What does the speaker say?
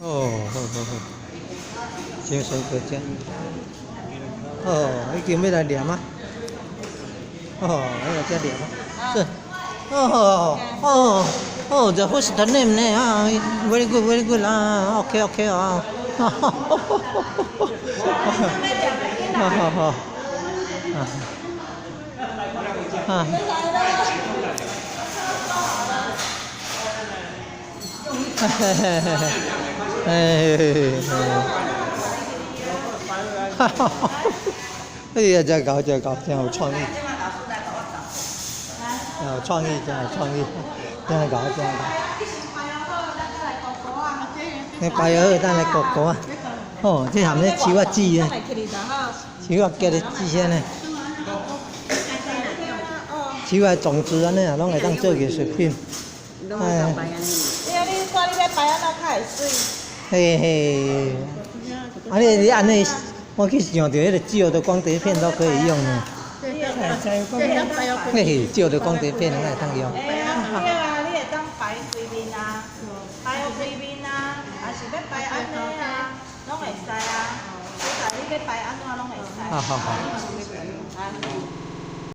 哦，好好好，精神可嘉。哦，已經欲來念啊！哦，欲來遮念啊！是，哦哦哦，the first name 呢啊，very good very good 啊，OK OK 啊，哈哈哈哈哈，好好好，啊啊。嘿嘿嘿嘿，哎，哈哈哈！哎呀，真𠢕，真𠢕，真有創意，真有創意，真有創意，真𠢕，真𠢕。你擺好，等來糊糊啊。哦，這含咧樹仔籽啊，樹仔結的籽安呢。樹仔種子按呢啊，攏會當做藝術品。哎。你看你欲擺按怎較會媠？嘿嘿，啊你你按呢，我去想著彼個舊的光碟片都可以用呢。嘿嘿，舊的光碟片攏會當用。對啊，你會當擺規面啊，擺予規面啊，抑是欲擺按呢啊，攏會使啊。隨在你欲擺按怎攏會使。好好好。